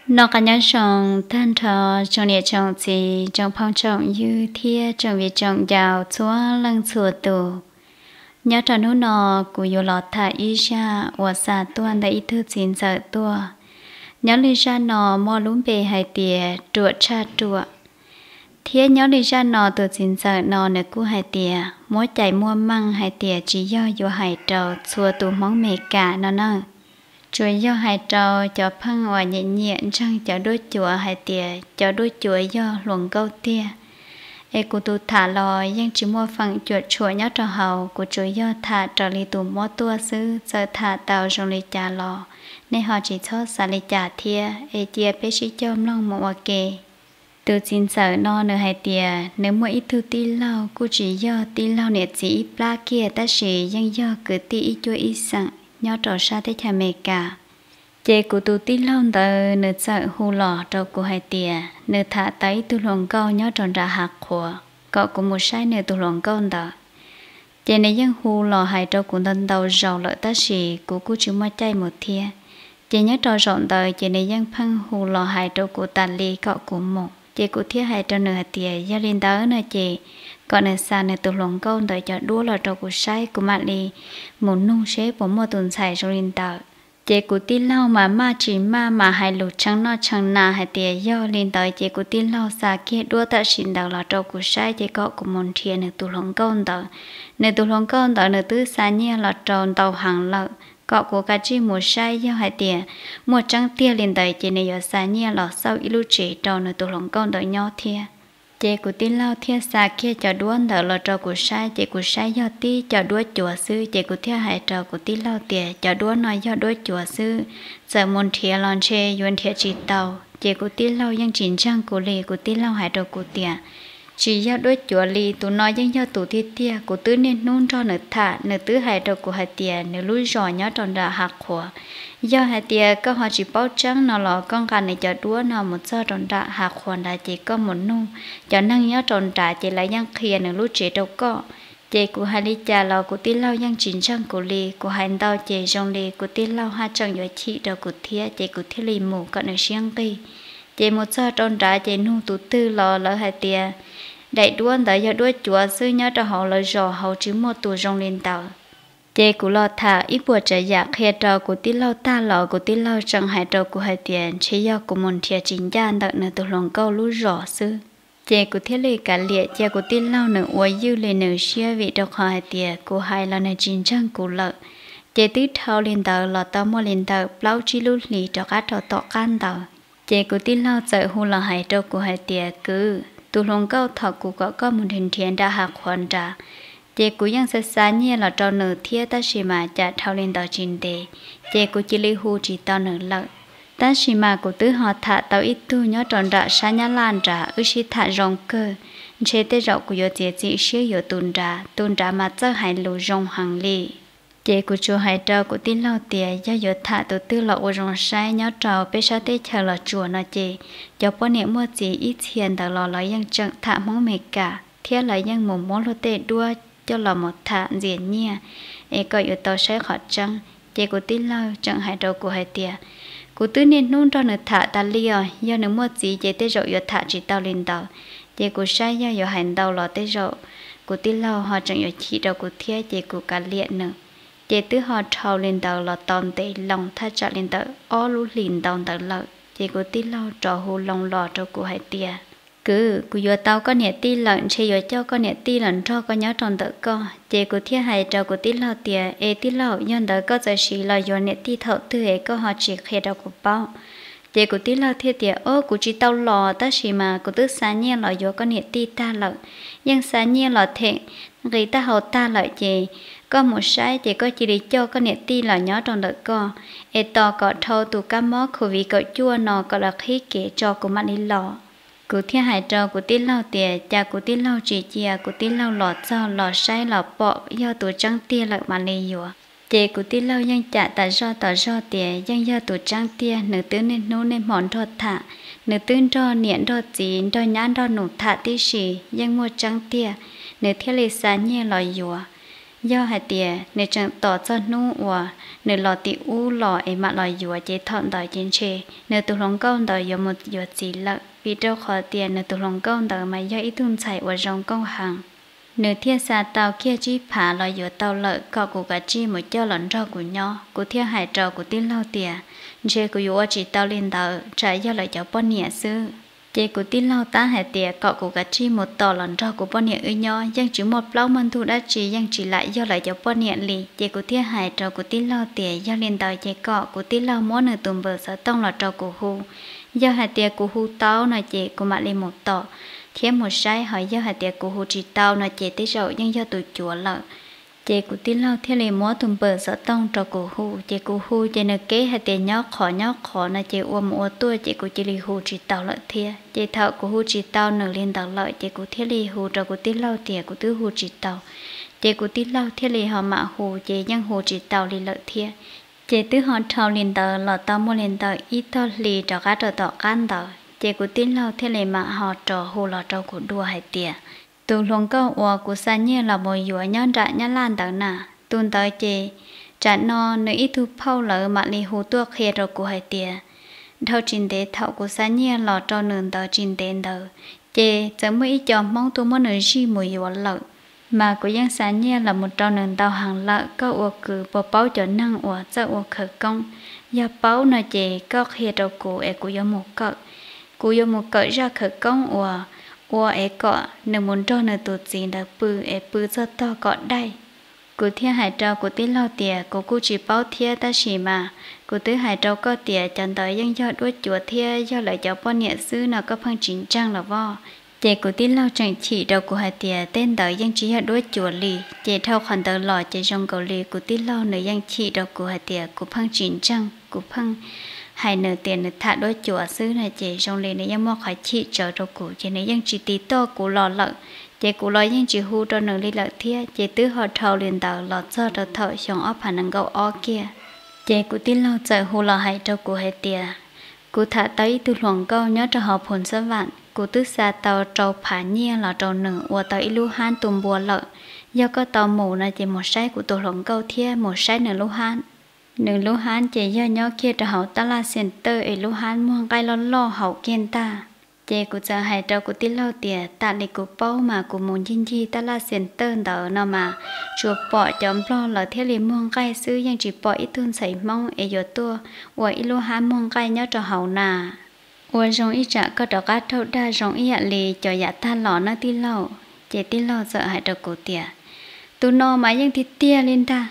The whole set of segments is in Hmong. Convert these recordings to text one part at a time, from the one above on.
Noj qab nyob zoo tag nrho tsoom niam tsoom txiv, tsoom phooj tsoom ywg thiab tsoom viv tsoom ncaus txhua leej txhua tus. Nyob rau hnub no, kuv yuav los tham ib zaj uas xa tuaj ntawm ib tug txiv ntxawm tuaj. Nyob li zaj no muaj lub npe hais tias Ruam Tshaj Ruam. Thiab nyob li zaj no tus txiv ntxawm no nws kuj hais tias muab cais muaj meej hais tias tsis yog yuav hais rau txhua tus Hmoob Mes Kas no na. Tsuas yog hais rau cov pheej uas nyiam nyiam ntseeg cov duab cuav hais tias cov duab cuav yog hluas nkauj tiag. Es kuv tus tham los yeej tsis muaj feem cuam tshuam nyob rau hauv, kuv tsuas yog tham raws li tus muab tuaj xwb, txawm tham tau zoo li cas los nej ho tsis txhob xav li cas thiab, es cia peb sib cog mloog mus ua ke. Tus txiv ntxawm no nws hais tias nws muaj ib tug tij laug, kuj tsis yog tij laug niam txiv ib plab kiag tab sis yeej yog kwv tij ib cuab ib xeem nyob rau sab teb chaws Amelikas. Ces kuv tus tij laug ntawd nws txawm hu los rau kuv hais tias nws tham tau ib tug hluas nkauj nyob rau nram hav qhuav kom kuv mus saib nws tus hluas nkauj ntawd. Ces nws yeej hu los hais rau kuv ntau ntau zaus lawm tab sis kuv kuj tsis muaj caij mus thiab. Ces nyob rau zaum ntawd ces nws yeej pheej hu los hais rau kuv tas li kom kuv mus, ces kuv thiaj hais rau nws hais tias yog li ntawd no ces kom nws xa nws tus hluas nkauj ntawd cov duab los rau kuv saib, kuv mam li mus nug seb puas muaj tus ntxhais zoo li ntawd. Ces kuv tij laug mas maj tsis maj mas hais lus tshee noj tshee na hais tias yog li ntawd ces kuv tij laug xa kiag duab tam sim ntawd los rau kuv saib ces kom kuv mus nrhiav nws tus hluas nkauj ntawd. Nws tus hluas nkauj ntawd nws twb xa nyiaj los rau ntau heev lawm, kom kuv kav tsij mus saib yog hais tias muaj tseeb tiag li ntawd ces nws yuav xa nyiaj los xauj ib lub tsev rau nws tus hluas nkauj ntawd nyob thiab. Ces kuv tij laug thiaj xa kiag cov duab ntawd los rau kuv saib, ces kuv saib yog tib cov duab cuav xwb, ces kuv thiaj hais rau kuv tij laug tias cov duab no yog duab cuav xwb, txawm mus nrhiav los ntshe yuav nrhiav tsis tau. Ces kuv tij laug yeej tsis ntseeg kuv li, kuv tij laug hais rau kuv tias tsis yog duab cuav li, tus no yeej yog tus tiag tiag, kuv twb niaj hnub nrog nws tham, nws twb hais rau kuv hais tias nws lub zos nyob rau nram hav qhuav. Yog hais tias koj ho tsis paub tseeb no los koj nqa nws cov duab no mus txog rau nram hav qhuav nrad ces koj mus nug cov neeg nyob rau nrad ces lawv yeej qhia nws lub tsev rau koj. Ces kuv hais li cas los kuv tij laug yeej tsis ntseeg kuv li, kuv hais ntau ces zoo li kuv tij laug haj tseem yuav chim rau kuv thiab, ces kuv thiaj li mus kom nws siab nqig. Ces mus txog rau nrad ces nug tus twg los lawv hais tias daim duab ntawd yog duab cuav xwb, nyob rau hauv lawv zos hauv tsis muaj tus zoo li ntawd. Ces kuv los tham ib puas tsav yam qhia rau kuv tij laug tag los kuv tij laug tseem hais rau kuv hais tias ntshe yog kuv mus nrhiav tsis ncaj ntawm nws tus hluas nkauj lub zos xwb. Ces kuv thiaj li kav liam cia kuv tij laug nws ua ywj li nws siab vim rau qhov hais tias kuv hais los nws tsis ntseeg kuv lawm. Ces twb dhau li ntawd los tau muaj li ntawm plaub tsib lub hlis rov qab rau tom qab ntawd, ces kuv tij laug txawm hu los hais rau kuv hais tias kwv, tus hluas nkauj thaum kuv kom koj mus nrhiav nrhiav nram hav qhuav nrad, ces kuv yeej xa xa nyiaj los rau nws thiab tab sis mas cas dhau li ntawd tsis ntev, ces kuv cia li hu tsis tau nws lawm. Tab sis mas kuv twb ho tham tau ib tug nyob rau nram sab Nyab Laj nrad, wb sib tham zoo kawg, ntshe tej zaum kuv yuav txiav txim siab yuav tus nrad, tus nrad mas txawj hais lus zoo heev li. Ces kuv tsuas hais rau kuv tij laug tias yog yuav tham tus twg los ua zoo saib, nyob rau peb sab teb chaws Los Tsuas no ces cov poj niam muaj txiv ib txhia ntawd los lawv yeej tseem tham Hmoob Mes Kas thiab lawv yeej mus muab luag tej duab coj los mus tham ntxias nyiaj, es kom yuav tau saib qhov tseeb. Ces kuv tij laug tseem hais rau kuv hais tias kuv twb niaj hnub nrog nws tham tas li os, yog nws muaj txiv ces tej zaum yuav tham tsis tau li ntawd. Ces kuv saib yog yuav hais ntau los tej zaum kuv tij laug ho tseem yuav chim rau kuv thiab, ces kuv kav liam nws. Ces twb ho dhau li ntawd los tau ntev loo thaj tsam li ntawm ob lub hlis ntau ntawd lawm, ces kuv tij laug rov hu loo los rau kuv hais tias kwv, kuv yuav tau koj niam tij lawm, ntshe yuav coj koj niam tij los nrog koj nyob rau ntawm koj. Ces kuv thiaj hais rau kuv tij laug tias es tij laug, yog ntawd koj txawm siv los yuav niam tij thaum twg es koj ho tsis qhia rau kuv paub? Ces kuv tij laug thiaj tias o, kuv tsis tau los tab sis mas kuv twb xa nyiaj los yuav koj niam tij tag lawm, yeej xa nyiaj los them nqi taub hau tag lawm, ces koj mus saib ces koj cia li coj koj niam tij los nyob rau ntawm koj, es tos kom dhau tus kab mob Covid kaum cuaj no kom lawv qhib kev tso kuv mam li los. Kuv thiaj hais rau kuv tij laug tias cas kuv tij laug tsis cia kuv tij laug los txog los saib los pom yog tus tseeb tiag lawm mam li yuav. Ces kuv tij laug yeej cam tas zoj tas zog tias yeej yog tus tseeb tiag, nws twb niaj hnub niaj hmo nrog tham, nws twb nrog niam nrog txiv nrog nyab nrog nus tham tib si, yeej muaj tseeb tiag, nws thiaj li xa nyiaj los yuav. Yog hais tias nws tseem tos txog hnub uas nws los tim ub los es mam los yuav ces thaum ntawd ces ntshe nws tus hluas nkauj ntawd yuav mus yuav txiv lawm, vim rau qhov tias nws tus hluas nkauj ntawd mas yog ib tug ntxhais uas zoo nkauj heev. Nws thiaj xa tau kiag tsib phav los yuav tau lawm kom kuv kav tsij mus coj los nrog kuv nyob. Kuv thiaj hais rau kuv tij laug tias, ntshe kuv yuav ua tsis tau li ntawd, tsam yog lawv cov poj niam xwb. Ces kuv tij laug tab hais tias kom kuv kav tsij mus tos los nrog kuv poj niam wb nyob, yeej tsis muaj plaub muaj ntug dab tsi, yeej tsis lam yog lawv cov poj niam li. Ces kuv thiaj hais rau kuv tij laug tias yog li ntawd ces kom kuv tij laug muab nws tus npawb xov tooj los rau kuv hu. Yog hais tias kuv hu tau no ces kuv mam li mus tos thiab mus saib, ho yog hais tias kuv hu tsis tau no ces tej zaum yeej yog tus cuav lawm. Ces kuv tij laug thiaj li muab tus npawb xov tooj rau kuv hu, ces kuv hu ces nws keb hais tias nyob qhov nyob qhov no ces ua mus ua tuaj ces kuv cia li hu tsis tau lawm thiab. Ces thaum kuv hu tsis tau nws li ntawd lawm ces kuv thiaj li hu rau kuv tij laug tias kuv twb hu tsis tau. Ces kuv tij laug thiaj li ho mam hu ces yeej hu tsis tau li lawm thiab. Ces twb ho dhau li ntawd los tau muaj li ntawm ib tog hli rov qab rau tom qab ntawd ces kuv tij laug thiaj li mam ho rov hu los rau kuv dua hais tias, tus hluas nkauj uas kuv xa nyiaj los mus yuav nyob nram Nyab Laj ntawd na, tus ntawd ces tsam no nws ib tug phauj lawv mam li hu tuaj qhia rau kuv hais tias, dhau tsis ntev thaum kuv xa nyiaj los rau nws ntawd tsis ntev ntawd, ces txawm muaj ib co Hmoob tuaj muab nws zij mus yuav lawm. Mas kuv yeej xa nyiaj los mus rau nws ntau heev lawm, koj ua kwv puas paub cov neeg uas txawj ua khawv koob? Yog paub no ces koj qhia rau kuv es kuv yuav mus kawm. Kuv yuav mus kawm zaj khawv koob uas ua es kom nws mus nrog nws tus txiv ntawd pw es pw txog tog kom daij. Kuv thiaj hais rau kuv tij laug tias kuv kuj tsis paub thiab, tab sis mas kuv twb hais rau koj tias cov ntawd yeej yog duab cuav thiab yog lawv cov poj niam xwb no koj pheej tsis ntseeg los voj. Ces kuv tij laug tseem chim rau kuv hais tias tej ntawd yeej tsis yog duab cuav li. Ces dhau qhov ntawd los ces zoo nkaus li kuv tij laug nws yeej chim rau kuv hais tias kuv pheej tsis ntseeg, kuv pheej hais nws tias nws tham duab cuav xwb no ces zoo li nws yeej muaj qhov chim tsawv rau kuv ces nws yeej tsis tiv toj kuv los lawm. Ces kuv los yeej tsis hu rau nws li lawm thiab. Ces twb ho dhau li ntawd los txog rau thaum xyoo ob phav nees nkaum ob kiag, ces kuv tij laug txawm hu los hais rau kuv hais tias, kuv tham tau ib tug hluas nkauj nyob rau hauv Phoos Xab Vam, kuv twb xa tau rau phav nyiaj los rau nws ua tau ib lub hab tua npua lawm. Yog koj tau mus no ces mus saib kuv tus hluas nkauj thiab mus saib nws lub hab. Nws lub hab ces yog nyob kiag rau hauv tab laj center es lub hab muag nqaij loj loj hauv kiag ntag. Ces kuv txawm hais rau kuv tij laug tias tam li kuv paub mas kuv mus ncig ncig tab laj center ntawd no mas tsuas pom cov nplog lawv thiaj li muag nqaij xwb, yeej tsis pom ib tug ntxhais Hmoob es yuav tuaj ua ib lub hab muag nqaij nyob rau hauv na. Ua zoo ib tsam koj rov qab raug dag zoo ib yam li cov yav tag los nawb tij laug. Ces tij laug txawm hais rau kuv tias, tus no mas yeej tiag tiag li ntag.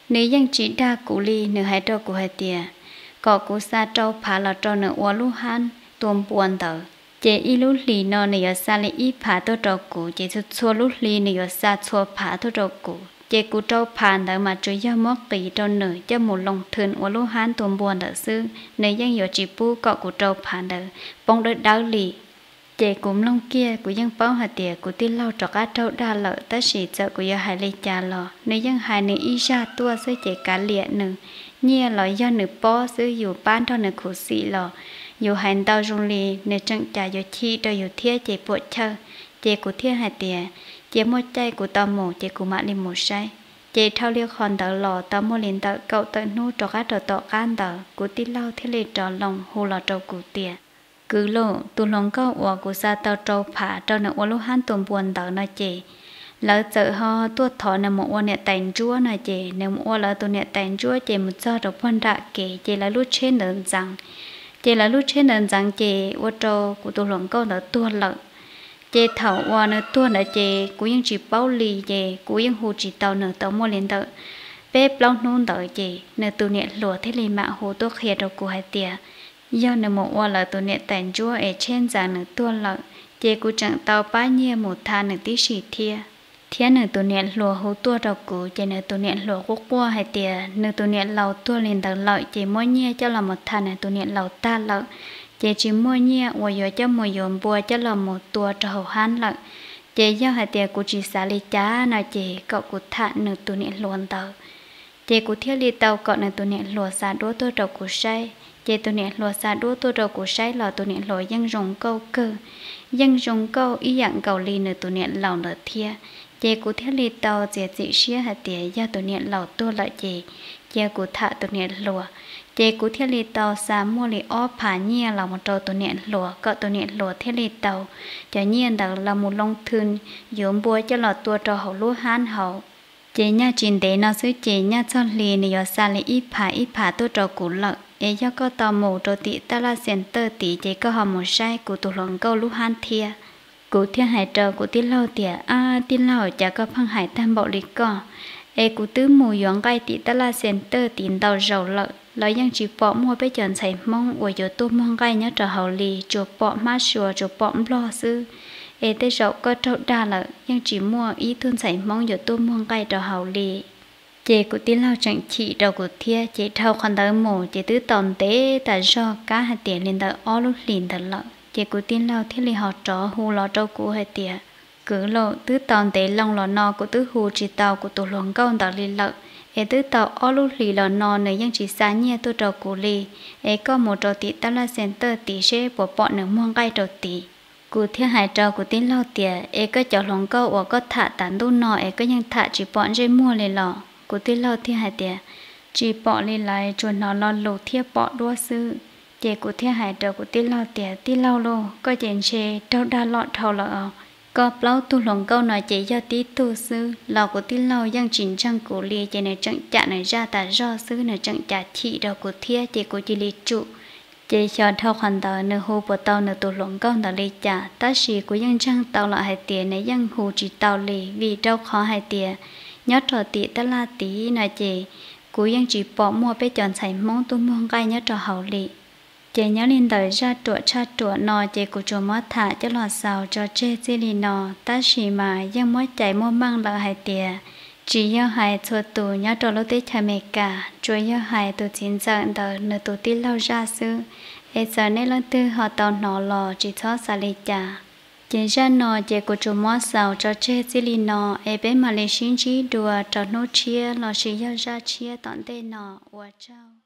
Nws yeej tsis dag kuv li, nws hais rau kuv hais tias kom kuv xa rau phav los rau nws ua lub hab tua npua ntawd, ces ib lub hlis no nws yuav xa li ib phav tuaj rau kuv, ces txhua txhua lub hli nws yuav xa txhua phav tuaj rau kuv. Ces kuv rau phav ntawd mas tsuas yog muab qiv rau nws coj mus loo thwm ua lub hab tua npua ntawd xwb, nws yeej yuav tsis pub kom kuv rau phav ntawd poob dawb dawb li. Ces kuv mloog kiag kuv yeej paub hais tias kuv tij laug rov qab raug dag lawm, tab sis txawm kuv yuav hais li cas los nws yeej hais nws ib zaj tuaj xwb ces kav liam nws. Nyiaj los yog nws pob xwb, yus pab nrog nws khuv xim los yus hais ntau zoo li nws tseem cas yuav chim rau yus thiab ces puam chawj. Ces kuv thiaj hais tias, cia muaj caij kuv tau mus ces kuv mam li mus saib. Ces dhau li qhov ntawd los tau muaj li ntawm kaum tawm hnub rov qab rau tom qab ntawd kuv tij laug thiaj li rov loo hu los rau kuv tias, kwv lauj, tus hluas nkauj uas kuv xa tau rau phav rau nws ua lub hab tua npua ntawd no ces lawv txawm ho tuaj thov nws mus ua niam tais ntsuab no ces nws mus ua lawv tus niam tais ntsuab ces mus txog rau puag nram kev ces lawv lub tsheb ntawd ntxeev. Ces lawv lub tsheb ntawd ntxeev ces ua rau kuv tus hluas nkauj ntawd tuag lawm. Ces thaum uas nws tuag ntawd ces kuv yeej tsis paub li ces kuv yeej hu tsis tau nws tau muaj li ntawm peb plaub hnub ntawd ces nws tus niam hluas thiaj li mam hu tuaj qhia rau kuv hais tias yog nws mus ua lawv tus niam tais ntsuab es tsheb ntxeev nws tuag lawm. Ces kuv tseem tau pab nyiaj mus tha nws tib si thiab. Thiab nws tus niam hluas hu tuaj rau kuv ces nws tus niam hluas quaj quaj hais tias nws tus niam laus tuag li ntawd lawm ces muab nyiaj coj los mus tha nws tus niam laus tag lawm, ces tsis muaj nyiaj uas yuav coj mus yuav npua coj los mus tua rau hauv hab lawm. Ces yog hais tias kuv tsis xav li cas no ces kom kuv tham nws tus niam hluas ntawd. Ces kuv thiaj li tau kom nws tus niam hluas xa duab tuaj rau kuv saib. Ces tus niam hluas xa duab tuaj rau kuv saib los tus niam hluas yeej zoo nkauj kawg, yeej zoo nkauj ib yam nkaus li nws tus niam laus ntawd thiab. Ces kuv thiaj li tau txiav txim siab hais tias yog tus niam laus tuag lawm ces cia kuv tham tus niam hluas. Ces kuv thiaj li tau xa muaj li ob phav nyiaj los mus rau tus niam hluas kom tus niam hluas thiaj li tau cov nyiaj ntawd los mus loo thw yuav npua coj los tua rau hauv lub hab hauv. Ces nyaj tsis ntev no xwb ces nyaj txog hli nws yuav xa li ib phav ib phav tuaj rau kuv lawm, es yog koj tau mus rau tim taj laj center tid ces koj ho mus saib kuv tus hluas nkauj lub hab thiab. Kuv thiaj hais rau kuv tij laug tias, Ab tij laug, cas koj pheej hais tag npaum li koj? Es kuv twb mus yuav nqaij tim taj laj center tid ntau zaus lawm los yeej tsis pom muaj peb cov ntxhais Hmoob uas yuav tuaj muag nqaij nyob rau hauv li, tsuas pom hmab sua, tsuas pom nplog xwb. Es tej zaum koj raug dag lawm, yeej tsis muaj ib tug ntxhais Hmoob yuav tuaj muag nqaij rau hauv li. Ces kuv tij laug tseem chim rau kuv thiab. Ces dhau qhov ntawd mus ces twb tau ntev tas zog, kab hais tias li ntawm ob lub hlis ntawd lawm, ces kuv tij laug thiaj li ho rov hu los rau kuv hais tias, Kwv lauj, twb tau ntev loo los no kuv twb hu tsis tau kuv tus hluas nkauj ntawd li lawm, es twb tau ob lub hlis los no nws yeej tsis xa nyiaj tuaj rau kuv li. Es koj mus rau tim taj laj center tid seb puas pom nws muag nqaij rau tid. Kuv thiaj hais rau kuv tij laug tias, Es koj cov hluas nkauj uas koj tham tas ntuj no es koj yeej tham tsis pom ntsej muag li los? Kuv tij laug thiaj hais tias, Tsis pom li lawm, tsuas hnov lo lus thiab pom duab xwb. Ces kuv thiaj hais rau kuv tij laug tias, Tij laug lauj, koj ces ntshe raug dag loj dhau lawm os. Koj plaub tug hluas nkauj no ces yog tib tug xwb los kuv tij laug yeej tsis ntseeg kuv li, ces nws tseem cam nws zaj tas zog xwb, nws tseem cam chim rau kuv thiab, ces kuv cia li tsum. Ces xyov dhau qhov ntawd nws hu puas tau nws tus hluas nkauj ntawd li cas, tab sis kuv yeej ntseeg tau lawm hais tias nws yeej hu tsis tau li, vim rau qhov hais tias nyob rau tim taj laj tid no ces kuv yeej tsis pom muaj peb cov ntxhais Hmoob tuaj muag nqaij nyob rau hauv li. Ces nyob li ntawm zaj ruam tshaj ruam no ces kuv tsuas muab tham coj los xaus tso tseg txij li no, tab sis mas yeej muab cais muaj meej lawm hais tias tsis yog hais txhua tus nyob rau lub teb chaws Amelikas, tsuas yog hais tus txiv ntxawm ntawd nws tus tij laug zaj xwb. Es txawm nej leej twg ho tau hnov los tsis txhob xav li cas. Ces zaj no ces kuv tsuas muab xaus tso tseg txij li no, es peb mam li sib ntsib dua rau hnub tshiab lossis yog zaj tshiab tom ntej no. Ua tsaug.